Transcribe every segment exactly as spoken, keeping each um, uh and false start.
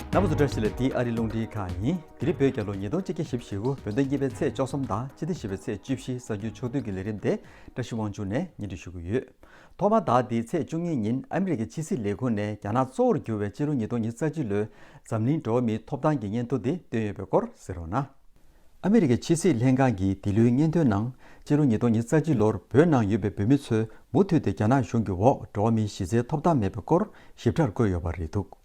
རྣམ་པ་ཚོ་བཀྲ་ཤིས་བདེ་ལེགས། འདི་ཨ་རིའི་རླུང་འཕྲིན་ཁང་ཡིན། དེ་རིང་བོད་རྒྱལ་ལོ་ཉིས་སྟོང་ཆིག་བརྒྱ་བཞི་བཅུ་ཞེ་དགུ། བོད་ཟླ་གཉིས་པའི་ཚེས་བཅུ་གསུམ་དང་སྤྱི་ཟླ་བཞི་པའི་ཚེས་བཅུ་བཞི། གསར་འགྱུར་ཕྱོགས་བསྡུས་ཀྱི་ལས་རིམ་དེ་བཀྲ་ཤིས་དབང་ཕྱུག་ནས་སྙན་སྒྲོན་ཞུ་གི་ཡོད། ཐོག་མར་ཟླ་འདིའི་ཚེས་བཅུ་གཉིས་ཉིན་ཨ་མི་རི་ཀའི་ཕྱི་སྲིད་ལས་ཁུངས་ནས་རྒྱ་ནག་གཙོ་བོར་གྱུར་བའི་ཕྱི་ལོ་ཉིས་སྟོང་ཉི་ཤུ་རྩ་གཅིག་ལོའི་འཛམ་གླིང་འགྲོ་བ་མིའི་ཐོབ་ཐང་གི་སྙན་ཐོ་དེ་བཏོན་ཡོད་པའི་སྐོར་གཟིགས་རོགས་གནང་། ཨ་མི་རི་ཀའི་ཕྱི་སྲིད་ལྷན་ཁང་གིས་འདི་ལོའི་སྙན་ཐོའི་ནང་ཕྱི་ལོ་ཉིས་སྟོང་ཉི་ཤུ་རྩ་གཅིག་ལོར་བོད་ནང་ཡོད་པའི་བོད་མི་ཚོས་མུ་མཐུད་དེ་རྒྱ་ནག་གཞུང་གི་འོག་འགྲོ་བ་མིའི་གཞི་རྩའི་ཐོབ་ཐང་མེད་པའི་སྐོར་ཞིབ་ཕྲར་བཀོད་ཡོད་པ་རེད་འདུག་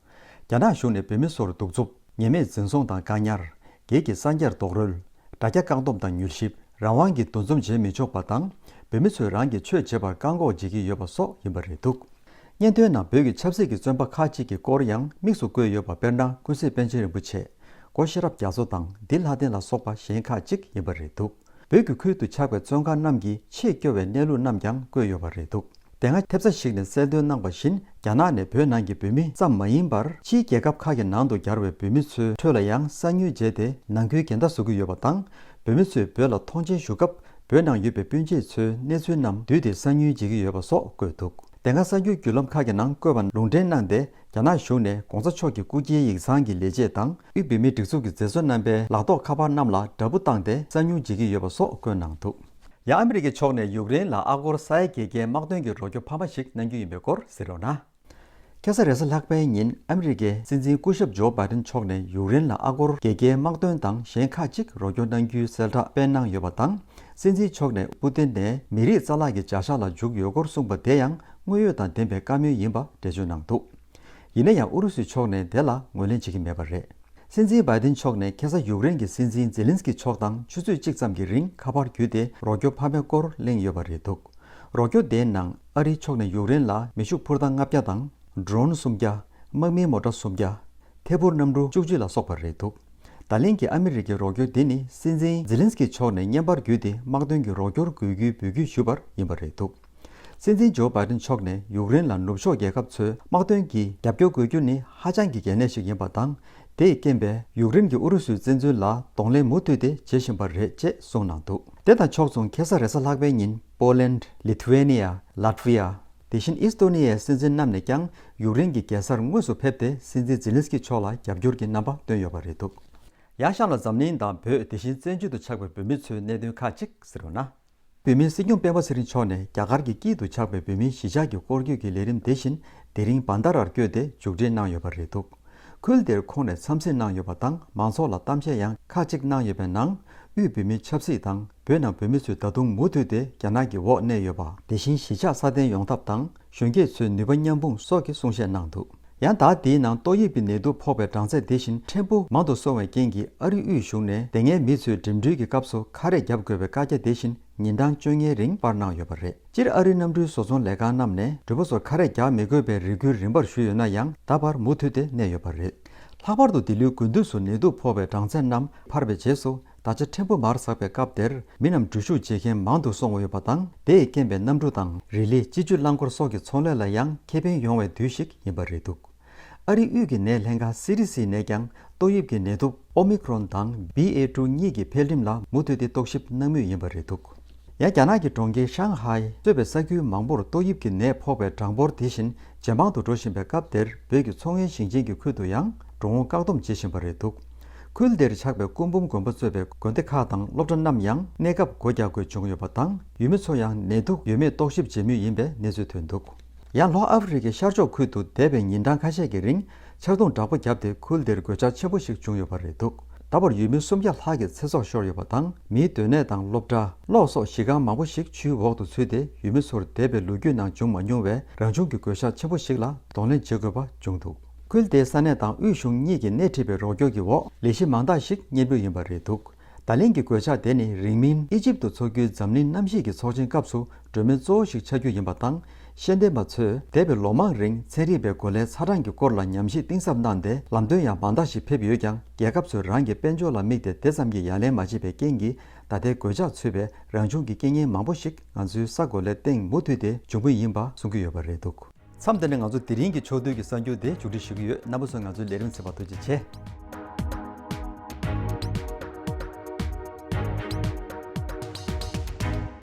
རྒྱ་ནག་གཞུང་ནས་བོད་མི་ཚོར་གདུག་རྩུབ། ཉེས་མེད་འཛིན་བཟུང་དང་བཀག་ཉར། སྒེར་གྱི་གསར་འགྱུར་རྡོག་རོལ། དྲ་རྒྱ་བཀག་སྡོམ་དང་མྱུལ་ཞིབ། རང་དབང་གིས་འདུ་འཛོམས་བྱེད་མི་ཆོག་པ་དང་། བོད་མི་ཚོས་རང་གི་ཆོས་བྱེད་པར་བཀག་འགོག་བྱེད་ཀྱི་ཡོད་པ་སོགས་ཡིན་པ་རེད་འདུག་སྙན་ཐོའི་ནང་བོད་ཀྱི་ཆབ་སྲིད་ཀྱི་བཙོན་པ་ཁག་ཅིག་གི་སྐོར་ཡང་དམིགས་སུ་བཀོད་ཡོད་པ། དཔེར་ན། ཀུན་གཟིགས་པཎ་ཆེན་རིན་པོ་ཆེ། སྒོ་ཤེས་རབ་རྒྱ་མཚོ་དང་འདི་ལྷ་ལྡན་ལ་སོགས་པ་གཞན་ཁག་ཅིག་ཡིན་པ་རེད་འདུག་བོད་ཀྱི་ཁུལ་དུ་ཆགས་པའི་བཙོན་ཁང་རྣམས་ཀྱི་ཆེས་སྐྱོ་བའི་གནས་ལུགས་རྣམས་ཀྱང་བཀོད་ཡོད་པ་རེད་འདུག་དེ་སྔ་ཐེབས་རྩ་ཞིག་ནས་གསལ་སྟོན་གནང་བ་བཞིན། རྒྱ་ནག་ནས་བོད་ནང་གི་བོད་མི་ཙམ་མ་ཡིན་པར། ཕྱིའི་རྒྱལ་ཁབ་ཁག་གི་ནང་དུ་གྱར་བའི་བོད་མི་ཚོའི་ཁྲོད་ལ་ཡང་གསང་མྱུལ་བྱས་ཏེ་ནང་ཁུལ་འགལ་ཟླ་བཟོ་གི་ཡོད་པ་དང་། བོད་མི་ཚོས་བོད་ལ་ཐོངས་མཆན་ཞུ་སྐབས། བོད་ནང་ཡོད་པའི་སྤུན་མཆེད་ཚོའི་གནས་ཚུལ་རྣམས་བསྡུས་ཏེ་གསང་མྱུལ་བྱེད་ཀྱི་ཡོད་པ་སོགས་བཀོད་འདུག་དེ་སྔ་གསར་འགྱུར་བརྒྱུད་ལམ་ཁག་གི་ནང་བཀོད་པ་ལུང་འདྲེན་གནང་སྟེ། རྒྱ་ནག་གཞུང་ནས་གོང་ས་མཆོག་གི་སྐུ་སྐྱེའི་ཡིག་ཚང་གི་ལས་བྱེད་དང་། དབུས་བོད་མིའི་སྒྲིག་འཛུགས་ཀྱི་མཛད་གཙོ་རྣམ་པའི་ལག་ཐོགས་ཁ་པར་རྣམས་ལ་དྲ་འབུ་བཏང་སྟེ་གསང་མྱུལ་བྱེད་ཀྱི་ཡོད་པ་སོགས་བཀོད་གནང་འདུག་ཡང་ཨ་མི་རི་ཀའི་ཕྱོགས་ནས་ཡུཀ་རེན་ལ་ཨ་སྒོར་ས་ཡ་བརྒྱད་བརྒྱའི་དམག་དོན་གྱི་རོགས་སྐྱོར་འཕར་མ་ཞིག་གནང་རྒྱུ་ཡིན་པའི་སྐོར་གཟིགས་རོགས་གནང་། ཁ་ས་རེས་གཟའ་ལྷག་པའི་ཉིན་ཨ་མི་རི་ཀའི་སྲིད་འཛིན་སྐུ་ཞབས་ཇོ་བྷའི་ཌེན་མཆོག་ནས་ཡུཀ་རེན་ལ་ཨ་སྒོར་བརྒྱད་བརྒྱའི་དམག་དོན་དང་གཞན་ཁག་ཅིག་རོགས་སྐྱོར་གནང་རྒྱུའི་གསལ་བསྒྲགས་སྤེལ་གནང་ཡོད་པ་དང་། སྲིད་འཛིན་མཆོག་ནས་པུ་ཏིན་ནས་མི་རིགས་རྩ་བརླག་གི་བྱ་གཞག་ལ་འཇུག་ཡོད་སྐོར་གསུངས་པ་དེ་ཡང་དངོས་ཡོད་དང་ལྡན་པའི་བཀའ་མོལ་ཡིན་པ་འགྲེལ་བརྗོད་གནང་འདུག་ཡིན་ན་ཡང་ཨུ་རུ་སུའི་ཕྱོགས་ནས་དེ་ལ་ངོས་ལེན་བྱེད་ཀྱི་མེད་པ་རེད། སྲིད་འཛིན་བྷའི་ཏིན་མཆོག་ནས་ཁ་སང་ཡུཀ་རེན་གྱི་སྲིད་འཛིན་ཛེ་ལིན་སི་ཀི་མཆོག་དང་ཆུ་ཚོད་གཅིག་ཙམ་གྱི་རིང་ཁ་པར་བརྒྱུད་དེ་རོགས་སྐྱོར་འཕར་མའི་སྐོར་གླེང་ཡོད་པ་རེད་འདུག་རོགས་སྐྱོར་དེའི་ནང་ཨ་རིའི་ཕྱོགས་ནས་ཡུཀ་རེན་ལ་མེ་ཤུགས་འཕུར་མདའ་ལྔ་བརྒྱ་དང་། ཌོ་རོན་སུམ་བརྒྱ། དམག་མིའི་མོ་ཊ་སུམ་བརྒྱ། ཐད་འཕུར་གནམ་གྲུ་བཅུ་གཅིག་ལ་སོགས་པ་རེད་འདུག་ད་ལན་གྱི་ཨ་མི་རི་ཀའི་རོགས་སྐྱོར་འདི་ནི་སྲིད་འཛིན་ཛེ་ལིན་སི་ཀི་མཆོག་ནས་བརྙན་པར་བརྒྱུད་དེ་དམག་དོན་གྱི་རོགས་སྐྱོར་དགོས་རྒྱུའི་འབོད་སྐུལ་ཞུས་པར་ཡིན་པ་རེད་འདུག་སྲིད་འཛིན་ཇོ་བྷའི་ཏིན་མཆོག་ནས་ཡུཀ་རེན་ལ་ནུབ་ཕྱོགས་རྒྱལ་ཁབ་ཚོས་དམག་དོན་གྱི་རྒྱབ་སྐྱོར་དགོས་རྒྱུ་ནི་ཧ་ཅང་གི་གལ་གནད་ཞིག་ཡིན་པ་དང་། དེས་རྐྱེན་པས་ཡུཀ་རེན་གྱིས་ཨུ་རུ་སུའི་བཙན་འཛུལ་ལ་གདོང་ལེན་མུ་མཐུད་དེ་བྱེད་བཞིན་པ་རེད་ཅེས་གསུངས་གནང་འདུག་དེ་དང་ཕྱོགས་མཚུངས་ཁ་སང་རེས་གཟའ་ལྷག་པའི་ཉིན་པོ་ལན། ལི་ཐུ་ཝེ་ནི་ཡ། ལ་ཏི་ཝི་ཡ། དེ་བཞིན་ཨིས་ཏོ་ནི་ཡའི་སྲིད་འཛིན་རྣམས་ནས་ཀྱང་ཡུཀ་རེན་གྱི་རྒྱལ་སར་དངོས་སུ་ཕེབས་ཏེ་སྲིད་འཛིན་ཛེ་ལིན་སི་ཀི་མཆོག་ལ་རྒྱབ་སྐྱོར་གྱི་རྣམ་པ་སྟོན་ཡོད་པ་རེད་འདུག་ཡང་གཤམ་ལ་འཛམ་གླིང་དང་བོད། དེ་བཞིན་བཙན་བྱོལ་དུ་ཆགས་པའི་བོད་མི་ཚོའི་གནད་དོན་ཁག་ཅིག་གཟིགས་རོགས་གནང་། བོད་མིའི་སྲིད་སྐྱོང་སྤེན་པ་ཚེ་རིང་མཆོག་ནས་རྒྱ་གར་གྱི་དཀྱིལ་དུ་ཆགས་པའི་བོད་མིའི་གཞིས་ཆགས་ཀྱི་སྐོར་སྐྱོད་ཀྱི་ལས་རིམ་དེ་བཞིན་དེ་རིང་བན་དྷ་རར་བསྐྱོད་དེ་མཇུག་སྒྲིལ་གནང་ཡོད་པ་རེད་འདུག་ཁུལ་དེར་ཁོང་ནས་འཚམས་གཟིགས་གནང་ཡོད་པ་དང་། མང་ཚོགས་ལ་གཏམ་བཤད་ཡང་ཁག་ཅིག་གནང་ཡོད་པའི་ནང་། དབུས་བོད་མིའི་ཆབ་སྲིད་དང་། བོད་ནང་བོད་མི་ཚོས་ད་དུང་མུ་མཐུད་དེ་རྒྱ་ནག་གི་འོག་གནས་ཡོད་པ། དེ་བཞིན་གཞིས་ཆགས་སྲ་བརྟན་ཡོང་ཐབས་དང་། གཞོན་སྐྱེས་ཚོའི་ནུས་པ་མཉམ་སྤུངས་སོགས་ཀྱི་གསུང་བཤད་གནང་འདུག་ཡང་ཟླ་འདིའི་ནང་ཏོག་དབྱིབས་ཀྱི་ནད་དུག་ཕོག་པའི་གྲངས་ཚད་དེ་བཞིན་ཕྲན་བུ་མང་དུ་སོང་བའི་རྐྱེན་གྱིས། ཨ་རིའི་དབུས་གཞུང་ནས་དེ་སྔའི་མི་ཚོས་འགྲིམ་འགྲུལ་གྱི་སྐབས་སུ་ཁ་རས་བརྒྱབ་དགོས་པའི་བཀའ་རྒྱ་དེ་བཞིན་ཉིན་གྲངས་བཅོ་ལྔའི་རིང་སྤར་གནང་ཡོད་པ་རེད། སྤྱིར་ཨ་རིའི་གནམ་གྲུའི་བཟོ་ཚོང་ལས་ཁང་རྣམས་ནས་འགྲུལ་པ་ཚོར་ཁ་རས་རྒྱག་མི་དགོས་པའི་རེ་སྐུལ་རིམ་པར་ཞུས་ཡོད་ན་ཡང་། ད་བར་མུ་མཐུད་དེ་གནས་ཡོད་པ་རེད། ལྷག་པར་དུ་འདི་ལོའི་དགུན་དུས་སུ་ནད་དུག་ཕོག་པའི་གྲངས་ཚད་རྣམས་འཕར་བའི་རྗེས་སུ། ད་ཆ་ཕྲན་བུ་མར་ཟག་པའི་སྐབས་དེར་མི་རྣམས་འགྲུལ་བཞུད་བྱེད་མཁན་མང་དུ་སོང་ཡོད་པ་དང་། དེ་ཡི་རྐྱེན་པས་གནམ་གྲུ་དང་རི་ལི། སྤྱི་སྤྱོད་རླངས་འཁོར་སོགས་ཀྱི་ཚོང་ལས་ལ་ཡང་ཁེ་ཕན་ཡོང་བའི་དུས་ཤིག་ཡིན་པ་རེད་འདུག་ཨ་རིའི་དབུས་ཀྱི་ནད་ལྷན་ཁང་སི་ཌི་སི་ནས་ཀྱང་ཏོག་དབྱིབས་ཀྱི་ནད་དུག་ཨོ་མི་ཁྲོན་དང་བྷི་ཨེ་ཊུ་གཉིས་ཀྱི་འཕེལ་རིམ་ལ་མུ་མཐུད་དེ་རྟོག་ཞིབ་གནང་མུས་ཡིན་པ་རེད་འདུག་ཡང་རྒྱ་ནག་གི་གྲོང་ཁྱེར་ཤང་ཧའེ་གཙོས་པའི་ས་ཁུལ་མང་པོར་ཏོག་དབྱིབས་ཀྱི་ནད་ཕོག་པའི་གྲངས་འབོར་དེ་བཞིན་ཇེ་མང་དུ་འགྲོ་བཞིན་པའི་སྐབས་དེར། བོད་ཀྱི་མཚོ་སྔོན་ཞིང་ཆེན་གྱི་ཁུལ་དུ་ཡང་འགྲོ་འོང་བཀག་སྡོམ་བྱེད་བཞིན་པ་རེད་འདུག་ཁུལ་དེར་ཆགས་པའི་སྐུ་འབུམ་དགོན་པ་གཙོས་པའི་དགོན་སྡེ་ཁག་དང་སློབ་གྲྭ་རྣམས་ཡང་གནས་སྐབས་སྒོ་རྒྱག་དགོས་བྱུང་ཡོད་པ་དང་། ཡུལ་མི་ཚོ་ཡང་ནད་དུག་ཡོད་མེད་རྟོག་ཞིབ་བྱེད་མུས་ཡིན་པའི་གནས་ཚུལ་ཐོན་འདུག་ཡང་ལྷོ་ཨ་ཧྥེ་རི་ཁའི་ཤར་ཕྱོགས་ཁུལ་དུ་འདས་པའི་ཉིན་གྲངས་ཁ་ཤས་ཀྱི་རིང་ཆར་རྡུང་དྲག་པོ་བརྒྱབ་སྟེ་ཁུལ་དེར་གོད་ཆག་ཆེན་པོ་ཞིག་བྱུང་ཡོད་པ་རེད་འདུག་ད་བར་ཡུལ་མི་སུམ་བརྒྱ་ལྷག་གི་ཚེ་སྲོག་ཤོར་ཡོད་པ་དང་། མིའི་སྡོད་གནས་དང་སློབ་གྲྭ། གློག་སོགས་གཞི་རྐང་མང་པོ་ཞིག་ཆུའི་འོག་ཏུ་ཚུད་དེ། ཡུལ་མི་ཚོར་འདས་པའི་ལོ་རྒྱུས་ནང་བྱུང་མ་མྱོང་བའི་རང་བྱུང་གི་གོད་ཆག་ཆེན་པོ་ཞིག་ལ་གདོང་ལེན་བྱེད་དགོས་པ་བྱུང་འདུག་ཁུལ་དེའི་ས་གནས་དང་དབུས་གཞུང་གཉིས་ཀྱིས་སྣེ་ཁྲིད་པའི་རོགས་སྐྱོར་གྱི་འོག་ལས་གཞི་མང་དག་ཞིག་གཉེར་འབུལ་ཡིན་པ་རེད་འདུག་ད་ལན་གྱི་གོད་ཆག་དེ་ནི་རིང་མིན་ཨི་ཇིབ་ཏུ་འཚོགས་རྒྱུའི་འཛམ་གླིང་གནམ་གཤིས་ཀྱི་ཚོགས་ཆེན་སྐབས་སུ་གྲོས་མོལ་གཙོ་བོ་ཞིག་ཆགས་རྒྱུ་ཡིན་པ་དང་། ཤེས་ལྡན་པ་ཚོས་འདས་པའི་ལོ་མང་རིང་ཚན་རིག་པའི་གོ་ལའི་ཚ་གྲང་གི་སྐོར་ལ་ཉམས་ཞིབ་གཏིང་ཟབ་གནང་སྟེ། ལམ་སྟོན་ཡང་མང་དག་ཞིག་ཕེབས་ཡོད་ཀྱང་། རྒྱལ་ཁབ་ཚོས་རང་གི་དཔལ་འབྱོར་ལ་དམིགས་ཏེ་དེ་ཙམ་གྱིས་ཡ་ལན་མ་བྱས་པའི་རྐྱེན་གྱིས། ད་ལྟའི་གོད་ཆག་ཚུད་པའི་རང་བྱུང་གི་རྐྱེན་ངན་མང་པོ་ཞིག་ང་ཚོའི་ས་གོ་ལའི་སྟེང་མུ་མཐུད་དེ་འབྱུང་གི་ཡིན་པ་གསུང་གི་ཡོད་པ་རེད་འདུག་མཚམས་འདི་ནས་ང་ཚོ་དེ་རིང་གི་ཕྱོགས་བསྡུས་ཀྱི་གསར་འགྱུར་དེ་མཇུག་སྒྲིལ་ཞུ་གི་ཡོད། རྣམ་པ་ཚོས་ང་ཚོའི་ལས་རིམ་གསན་པར་ཐུགས་རྗེ་ཆེ།